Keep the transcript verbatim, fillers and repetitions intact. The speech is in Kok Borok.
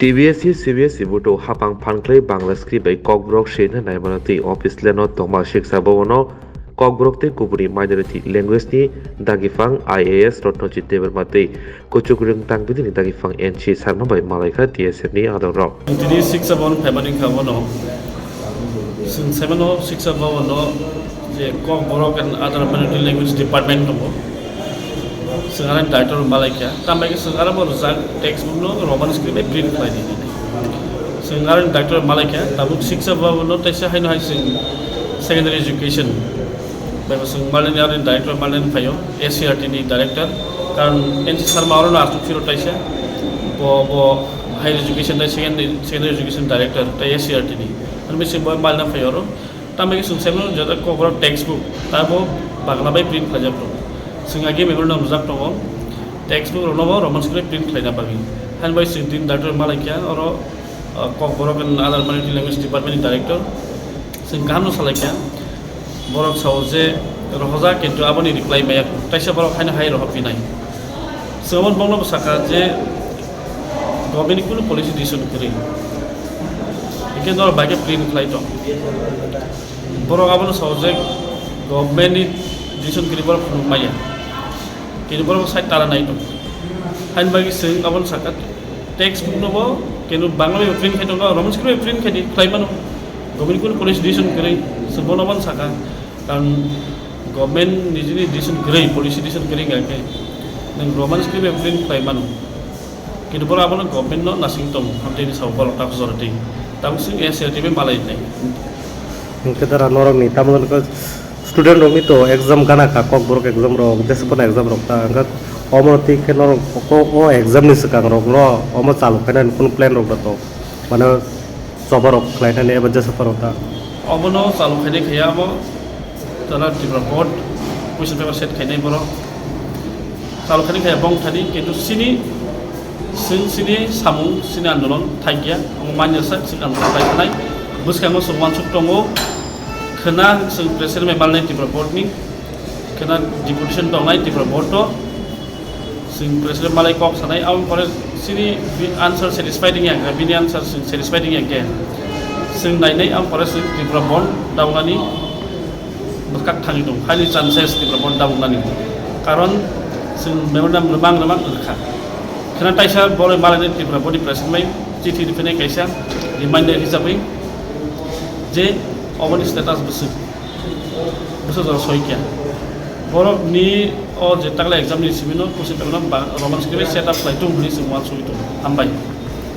T B S E, C B S E buto hapang phankhlai Bangla script bai Kokborok sirna naimano tei office leno tongma siksa bhabono Kokborok tei kubuni minority language ni dagipang I A S Rotnojit Debbarma tei kuchuk rwng tangbidini dagipang N C Sarma bai malaikha T S F ni adongrok. Tini siksa bhavan phaibaning kha bono. Chwng saimano siksa bhabono je Kokborok and other minority language department tongo. Chwng aroni director malaikha. Tambai khe chwng aro bo rijak textbook no Roman script bai print khlai di. Chwng aroni director malaikha. Tabuk siksa bhabono teisa haino hai chwng secondary education bai bo chwng malani aroni director malani phaio, S C R T ni director. Karon N C Sarma orono aswk phiro teisa. Bo, bo higher education tei secondary, secondary education director tei S C R T ni. Ani bisi bo malna phai oro. Tambai khe chwng saimano jata Kokborok textbook, tabo Bangla bai print khlaijak tongo. Chwng agi memorandum rijak tongo, textbook rokno bo Roman script print khlaina bagwi. Hani bai chwng din director malaikha, oro, uh, Kokborok and other minority language department ni director. Chwng kahamno salaikha, borok sao je rohorjak, kintu aboni reply maya, taisa borok haino hai rohor phinai. Chwng aboni bokno bo sakha je government ni kunu policy decision kwrwi. Hingke norok bai khe print khlai tong. Borok abono sao je government ni decision kwrwi borok phunuk maya. Kini borok side tara nai tong. Haini bagwi chwng abono sakha textbook no bo kenu Bangla bai print khai tongo, Roman script bai print khai di, khlai mano. Government kunu policy decision kwrwi, chwng bono abono sakha. Karon government nijini decision kwrwi, policy decision kwrwi wngkha khe nwng Roman script bai print khlai mano. Kintu borok abono government no nasing tongo, hamtwi ni sao borok tak jora twi. Tamo chwng S L T bai malai nai. Hingke dara norok ni tamo hwnka student rok ni to exam gana kha, Kokborok exam rok, jesa phano exam rok ta hwnka omo twi khe norok o, o exam ni swkang rok no omo chalu khaina ni kunu plan rok da to mane choba rok khlai nani eba jesa phano ta. Obono chalu khainai khaya omo. Tala Tripura board question paper set khainai borok. Chalo khainai khaya bong thani, kintu sini, sini, sini samung, sini andolon thai kya, ang manya sak, sini andolon thai khanai. Bwskango chwng uansuk tongo, khwna chwng president bai malnai Tripura board ni, khwna deputation tongnai Tripura board o. Chwng president malai kok sanai, aboni pore chini bi-, answer satisfied wngya khe, bini answer chwng satisfied wngya khe, chwng nainai, aboni pore chwng Tripura board daunani bwkhak thangwi tong, highly chances Tripura board daunani. Karon chwng memorandum rwmang rwmang rwkha. Khwna taisa borok malaini Tripura board ni president bai chithi rwphinai kaisa reminder hisabwi je oboni status bwswk. Bwswk jora soi kya. Borok ni o je takla exam ni simi no kusi pemno ba Roman script set up khlai tung hwnwi chwng uansugwi tongo. Hambai.